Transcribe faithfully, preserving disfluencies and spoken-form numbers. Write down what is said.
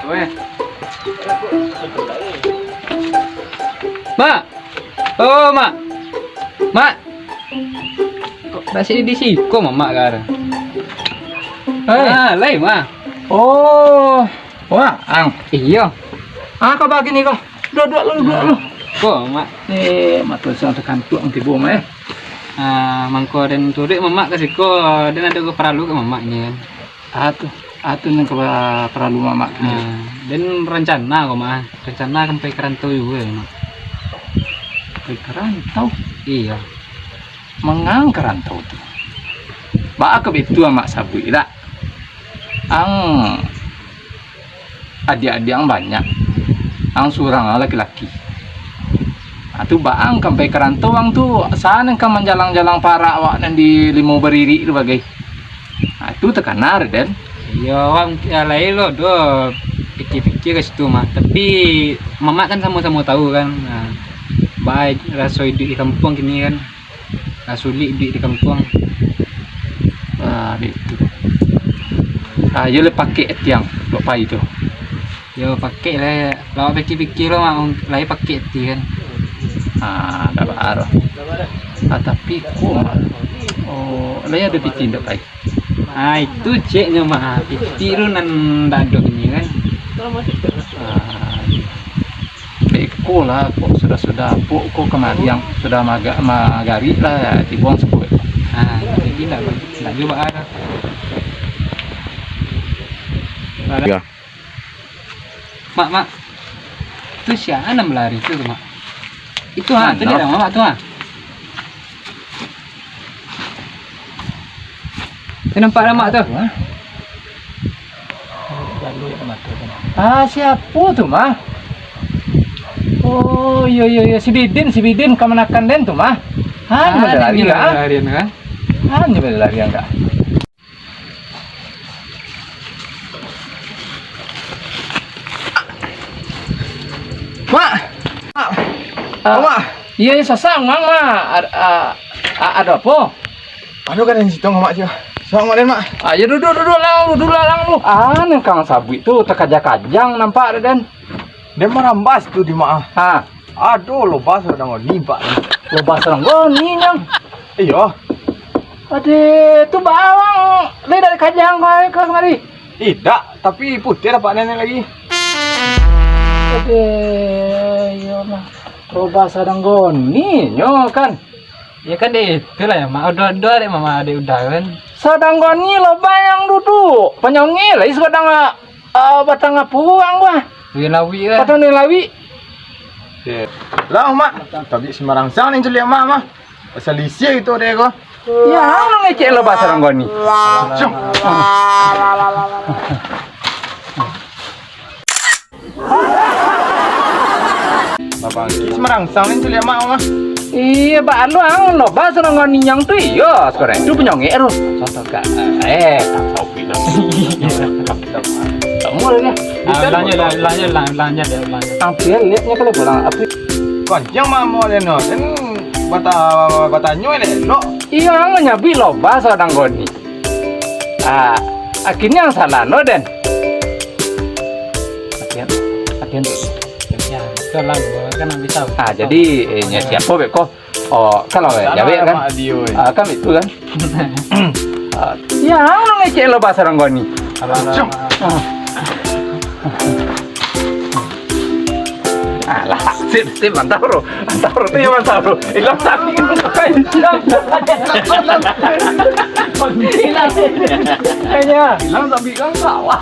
Weh. Mak. Oh, Mak. Mak. Kok masih di siko, Mamak, kah? Hei. Ah, lai, Mak. Oh, wah, ang. Iyo. Ah, kau bagini kau. Duduak lu, duduak lu. Ko, Mak. Eh, mato siang takantuak ang tibo, Mak, eh. Ah, mangko den turuik Mamak ka siko, den ado paralu ka Mamak ni, kan. Ah, tu. Ah, tu nan ka paralu Mamak tu. Ah, den rancana ko, Mak. Rancana ka pai ka rantau juo, Mak. Pai ka rantau? Iyo. Manga ka rantau tu? Baa ka bitu Mak sabuik dak? Ang adiak-adiak ang banyak, ang surang ang laki-laki. Ha, tu baa ang ka pai ka rantau ang tu, sa nan ka manjalang-jalang parak awak nan di Limo Baririk tu bagai. Ha, tu takana, Raden. Iyo, awak, ya, lai lo do pikia-pikia ka situ mah. Tapi, Mamak kan samo-samo tahu kan, ha, baa raso iduik di kampuang kini kan. Lah sulik duit di kampuang. Ah, dek tu. Ah, yo lah pakek ati ang, buek pai tu. Yo, pakek lah. Lah awak pikia-pikia lo, Mak, lai pakek ati kan. Ah, dak baa. Ah, tapi ko, Mak. Oh, lai ado piti ndak, pai? Ah, itu ceknyo, Mak. Piti tu nan dak ado kini kan. Ah, Beko lah, kok sudah-sudah, pok ko kamari ang sudah maga-, magarik lah, tibo ang sabuik. Ah, jadi ndak, ndak juo baa. Yo. Mak, Mak. Tu sia nan balari tu, Mak? Itu, ha, tu. Mano? Dia dah, Mak, tu, ha. Sia nampak dah, Mak, tu? Wah. Ah, siapo tu, Mah? Oh, iyo, iyo, iyo, si Bidin, si Bidin kamanakan den tu, Mah. Hanyo balarian, kan? Hanyo balarian, kan? Mak! Mak! Ah, Mak! Iyo, iyo, sasak, Mak, Mak. Ad-, a-, a-, ado apo? Anu kan yang situ, Mak, cik. Samak, Mak, den, Mak. Ayo duduak, duduak, lang, duduak, lang, lu. Ah, nan kang sabuik tu, takajang-kajang nampak, den. Den marambas tu di, Mak. Ha. Aduh, lobah sadang goni, Pak. Lobah sadang goni, Nyang. Iyo. Adeh, tu bawang, lai dari kajang kau ka kamari? Idak, tapi putih dapat nenek lagi. Adeh, iyo, Mak. Lobah sadang goni, nyo kan. Ya kan, dek itulah ya, Mak. Udah-udah dek Mama, dek udah kan. Sadang goni lo bayang duduk. Panyongi lah, isi batang, ah, batang apuang, wah. Duit lawi kan. Batang duit lawi. Ya. Lah, Mak. Tapi sembarang sang ni celiak Mak, Mak. Pasal lisia itu dek ko. Ya, ang ngecek lo bahasa sadang goni. Cuk. Babangkik semarangsang ni tu liak mak mah. Iya, baa lu ang lo, ba, sadang goni nyang tu, iyo, sekarang tu panyongek tu. Contoh ka, eh, tak sopi lah. Kamu lah ni. Ah, ulangi lah, ulangi lah, ulangi lah, ulangi. Ang pian liaknya kalau pulang, apa? Kancang mamo leno, kan bata-, batanyo elok. Iyo, ang manyabuik lo, ba, sadang goni. Ah, akhirnya ang salah no, den. Latihan, latihan dulu. Ya, betul lah, gua kan bisa. Ah, jadi, eh, nya siapo beko? Oh, kalau jawek kan? Ah, kan itu kan? Ah, ya, ang ngecek lo bahasa orang goni. Alah, alah, alah. Alah, sip, sip, mantap, bro. Mantap, bro. Itu yang mantap, bro. Ilang sapi. Kayaknya. Ilang sapi kan sawah.